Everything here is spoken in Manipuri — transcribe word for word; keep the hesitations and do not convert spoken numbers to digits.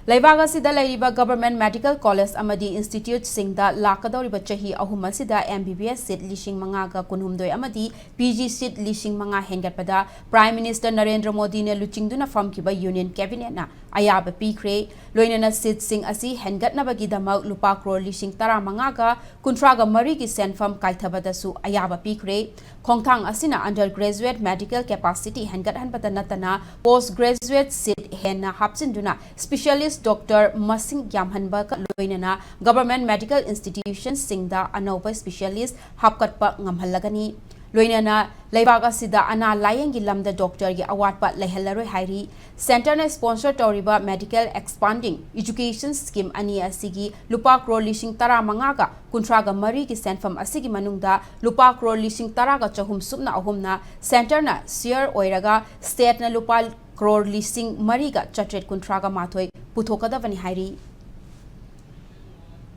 ꯂꯩꯕꯥꯛ ꯑꯁꯤꯗ ꯂꯩꯔꯤꯕ Government Medical College ꯑꯃꯗꯤ Instituteꯁꯤꯡꯗ ꯂꯥꯛꯀꯗꯧꯔꯤꯕ ꯆꯍꯤ ꯑꯍꯨꯝ ꯑꯁꯤꯗ M B B S seat ꯂꯤꯁꯤꯡ ꯃꯉꯥꯒ ꯀꯨꯟꯍꯨꯝꯗꯣꯏ ꯑꯃꯗꯤ P G seat ꯂꯤꯁꯤꯡ ꯃꯉꯥ ꯍꯦꯟꯒꯠꯄꯗ Prime Minister ꯅꯔꯦꯟꯗ꯭ꯔ ꯃꯣꯗꯤꯅ ꯂꯨꯆꯤꯡꯗꯨꯅ ꯐꯝꯈꯤꯕ Union Cabinetꯅ ꯑꯌꯥꯕ ꯄꯤꯈ꯭ꯔꯦ꯫ ꯂꯣꯏꯅꯅ seatꯁꯤꯡ ꯑꯁꯤ ꯍꯦꯟꯒꯠꯅꯕꯒꯤꯗꯃꯛ ꯂꯨꯄꯥ ꯀ꯭ꯔꯣꯔ ꯂꯤꯁꯤꯡ ꯇꯔꯥꯃꯉꯥꯒ ꯀꯨꯟꯊ꯭ꯔꯥꯒ ꯃꯔꯤꯒꯤ ꯁꯦꯟꯐꯝ ꯀꯥꯏꯊꯕꯗꯁꯨ ꯑꯌꯥꯕ ꯄꯤꯈ꯭ꯔꯦ꯫ ꯈꯣꯡꯊꯥꯡ ꯑꯁꯤꯅ undergraduate medical capacity ꯍꯦꯟꯒꯠꯍꯟꯕꯗ ꯅꯠꯇꯅ post graduate seat ꯍꯦꯟꯅ ꯍꯥꯞꯆꯤꯟꯗꯨꯅ specialist doctor ꯃꯁꯤꯡ ꯌꯥꯝꯍꯟꯕꯒ ꯂꯣꯏꯅꯅ Government Medical Institutionꯁꯤꯡꯗ ꯑꯅꯧꯕ specialist ꯍꯥꯞꯀꯠꯄ ꯉꯝꯍꯜꯂꯒꯅꯤ꯫ ꯂꯣꯏꯅꯅ ꯂꯩꯕꯥꯛ ꯑꯁꯤꯗ ꯑꯅꯥ ꯂꯥꯌꯦꯡꯒꯤ ꯂꯝꯗ doctorꯒꯤ ꯑꯋꯥꯠꯄ ꯂꯩꯍꯜꯂꯔꯣꯏ ꯍꯥꯏꯔꯤ꯫ Centreꯅ sponsor ꯇꯧꯔꯤꯕ Medical Expanding Education Scheme ꯑꯅꯤ ꯑꯁꯤꯒꯤ ꯂꯨꯄꯥ ꯀ꯭ꯔꯣꯔ ꯂꯤꯁꯤꯡ ꯇꯔꯥꯃꯉꯥꯒ ꯀꯨꯟꯊ꯭ꯔꯥꯒ ꯃꯔꯤꯒꯤ ꯁꯦꯟꯐꯝ ꯑꯁꯤꯒꯤ ꯃꯅꯨꯡꯗ ꯂꯨꯄꯥ ꯀ꯭ꯔꯣꯔ ꯂꯤꯁꯤꯡ ꯇꯔꯥꯒ ꯆꯍꯨꯝ ꯁꯨꯞꯅ ꯑꯍꯨꯝꯅ Centreꯅ share ꯑꯣꯏꯔꯒ stateꯅ ꯂꯨꯄꯥ ꯀ꯭ꯔꯣꯔ ꯂꯤꯁꯤꯡ ꯃꯔꯤꯒ ꯆꯥꯇ꯭ꯔꯦꯠ ꯀꯨꯟꯊ꯭ꯔꯥꯒ ꯃꯥꯊꯣꯏ ꯄꯨꯊꯣꯛꯀꯗꯕꯅꯤ ꯍꯥꯏꯔꯤ꯫